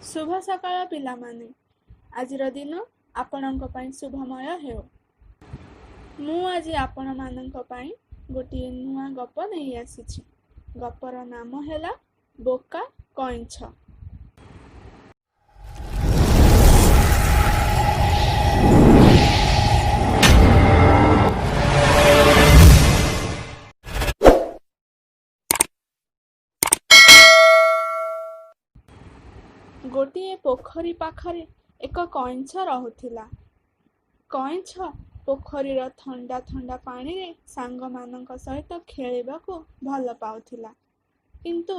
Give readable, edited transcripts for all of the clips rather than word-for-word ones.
ଶୁଭ ସକାଳ ପିଲାମାନେ। ଆଜିର ଦିନ ଆପଣଙ୍କ ପାଇଁ ଶୁଭମୟ ହେଉ। ମୁଁ ଆଜି ଆପଣମାନଙ୍କ ପାଇଁ ଗୋଟିଏ ନୂଆ ଗପ ନେଇ ଆସିଛି। ଗପର ନାମ ହେଲା ବୋକା କଇଁଛ। ଗୋଟିଏ ପୋଖରୀ ପାଖରେ ଏକ କଇଁଛ ରହୁଥିଲା। କଇଁଛ ପୋଖରୀର ଥଣ୍ଡା ଥଣ୍ଡା ପାଣିରେ ସାଙ୍ଗମାନଙ୍କ ସହିତ ଖେଳିବାକୁ ଭଲ ପାଉଥିଲା। କିନ୍ତୁ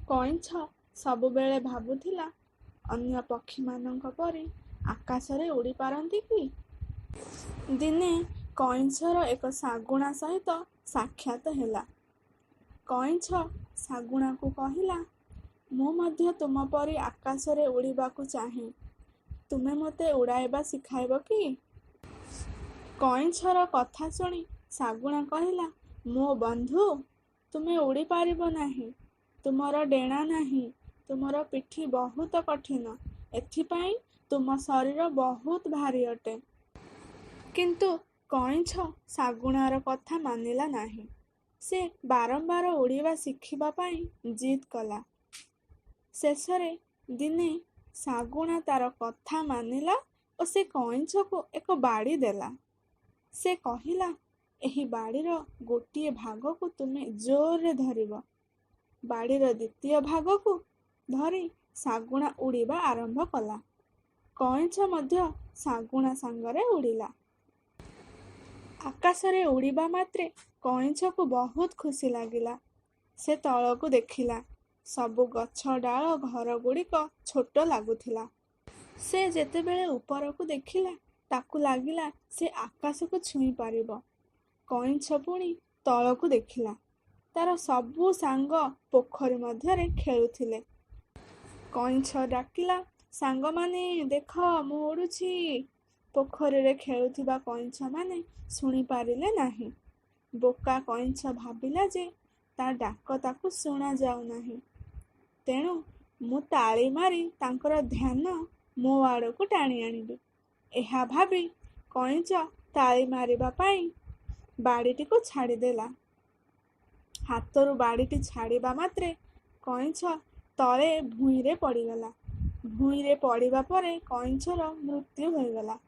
କଇଁଛ ସବୁବେଳେ ଭାବୁଥିଲା, ଅନ୍ୟ ପକ୍ଷୀମାନଙ୍କ ପରି ଆକାଶରେ ଉଡ଼ିପାରନ୍ତି କି? ଦିନେ କଇଁଛର ଏକ ଶାଗୁଣା ସହିତ ସାକ୍ଷାତ ହେଲା। କଇଁଛ ଶାଗୁଣାକୁ କହିଲା, ମୁଁ ମଧ୍ୟ ତୁମ ପରି ଆକାଶରେ ଉଡ଼ିବାକୁ ଚାହେଁ। ତୁମେ ମୋତେ ଉଡ଼ାଇବା ଶିଖାଇବ କି? କଇଁଛର କଥା ଶୁଣି ଶାଗୁଣା କହିଲା, ମୋ ବନ୍ଧୁ, ତୁମେ ଉଡ଼ିପାରିବ ନାହିଁ। ତୁମର ଡେଣା ନାହିଁ। ତୁମର ପିଠି ବହୁତ କଠିନ। ଏଥିପାଇଁ ତୁମ ଶରୀର ବହୁତ ଭାରୀ ଅଟେ। କିନ୍ତୁ କଇଁଛ ଶାଗୁଣାର କଥା ମାନିଲା ନାହିଁ। ସେ ବାରମ୍ବାର ଉଡ଼ିବା ଶିଖିବା ପାଇଁ ଜିଦ୍ କଲା। ଶେଷରେ ଦିନେ ଶାଗୁଣା ତାର କଥା ମାନିଲା ଓ ସେ କଇଁଛକୁ ଏକ ବାଡ଼ି ଦେଲା। ସେ କହିଲା, ଏହି ବାଡ଼ିର ଗୋଟିଏ ଭାଗକୁ ତୁମେ ଜୋରରେ ଧରିବ। ବାଡ଼ିର ଦ୍ୱିତୀୟ ଭାଗକୁ ଧରି ଶାଗୁଣା ଉଡ଼ିବା ଆରମ୍ଭ କଲା। କଇଁଛ ମଧ୍ୟ ଶାଗୁଣା ସାଙ୍ଗରେ ଉଡ଼ିଲା। ଆକାଶରେ ଉଡ଼ିବା ମାତ୍ରେ କଇଁଛକୁ ବହୁତ ଖୁସି ଲାଗିଲା। ସେ ତଳକୁ ଦେଖିଲା। ସବୁ ଗଛ ଡାଳ ଘରଗୁଡ଼ିକ ଛୋଟ ଲାଗୁଥିଲା। ସେ ଯେତେବେଳେ ଉପରକୁ ଦେଖିଲା, ତାକୁ ଲାଗିଲା ସେ ଆକାଶକୁ ଛୁଇଁ ପାରିବ। କଇଁଛ ପୁଣି ତଳକୁ ଦେଖିଲା। ତାର ସବୁ ସାଙ୍ଗ ପୋଖରୀ ମଧ୍ୟରେ ଖେଳୁଥିଲେ। କଇଁଛ ଡାକିଲା, ସାଙ୍ଗମାନେ, ଦେଖ, ମୁଁ ଉଡ଼ୁଛି। ପୋଖରୀରେ ଖେଳୁଥିବା କଇଁଛମାନେ ଶୁଣିପାରିଲେ ନାହିଁ। ବୋକା କଇଁଛ ଭାବିଲା ଯେ ତା ଡାକ ତାକୁ ଶୁଣାଯାଉନାହିଁ, ତେଣୁ ମୁଁ ତାଳି ମାରି ତାଙ୍କର ଧ୍ୟାନ ମୋ ଆଡ଼କୁ ଟାଣି ଆଣିବି। ଏହା ଭାବି କଇଁଛ ତାଳି ମାରିବା ପାଇଁ ବାଡ଼ିଟିକୁ ଛାଡ଼ିଦେଲା। ହାତରୁ ବାଡ଼ିଟି ଛାଡ଼ିବା ମାତ୍ରେ କଇଁଛ ତଳେ ଭୂଇଁରେ ପଡ଼ିଗଲା। ଭୂଇଁରେ ପଡ଼ିବା ପରେ କଇଁଛର ମୃତ୍ୟୁ ହୋଇଗଲା।